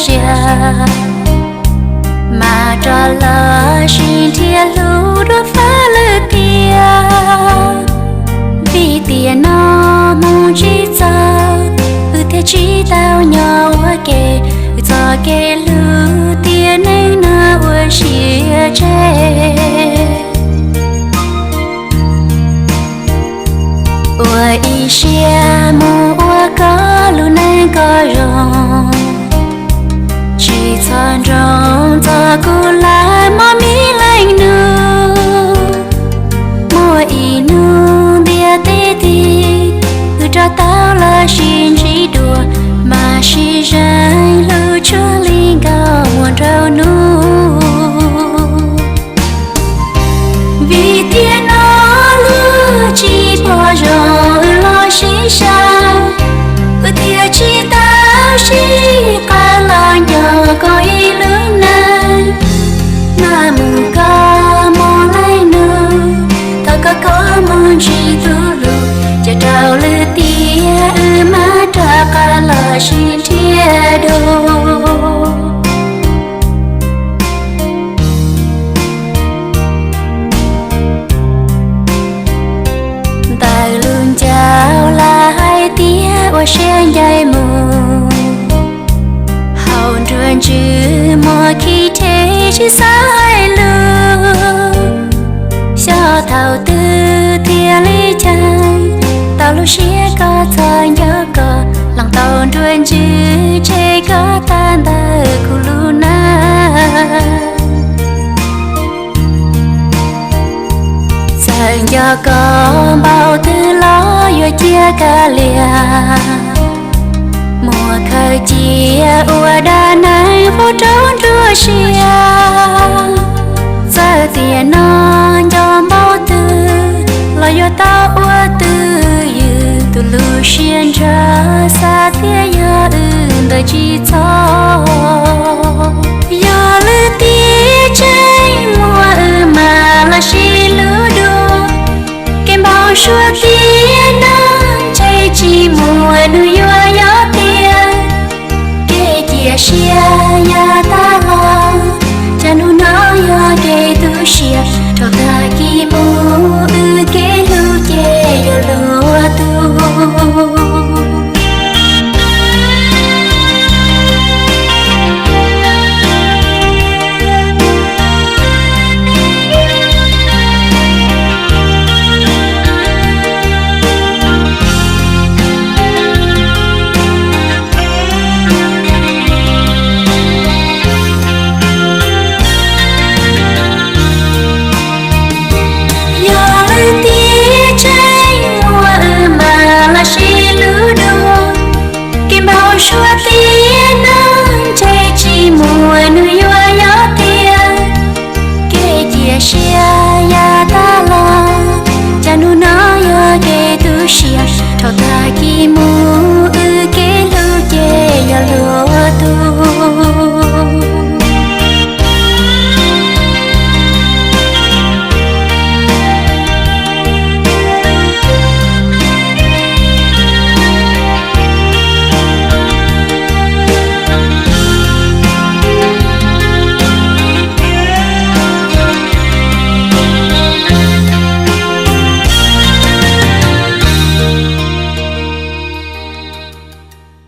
siab, mas rov los sib nrhiav hlub dua fab lwm tiam. Vim tiam no mus tsis txog, wb thiaj tsis tau nyob ua ke, wb txoj kev hlub tiam neej no ua siab tseg. Ua ib siab mus ua koj lub neej kom zoo, tsis txhob nroo txog kuv lawm mog me leej nus. Muaj ib hnub ntiaj teb tid, wb rov tau los sib ntsib dua, mas sib zeem hlub tshua li nkauj muam nraug nus. Vim tiam no luag tsis pom zoo wb los sib sau, wb thiaj tsis tau sib qawm los nco koj ib lub neej. Mas mus koj mog leej nus, thov koj koj mus ntsib tus hlub, ces raws li tiam wb mam rov qab los sib nrhiav dua. Ntawm lub ncauj lawv hais tias ua siab ncaim mus, hauv nruab ntswg muaj khib rhe tsis xav hais lus. Xyov thaum twg thiaj li cheem tau lub siab koj txhob nco koj, hloov tau nruab ntswg tseg koj tag ntawm kuv lub neej. Txawm nco koj npaum twg los yuav cia kav liam, muab khaws cia ua dab neeg puag rau nruab siab. Txawm tiam no nco npaum twg los yuav tau ua twj ywm, tus lub siab ntshaw xav tias yog wb ntawd tsis txhob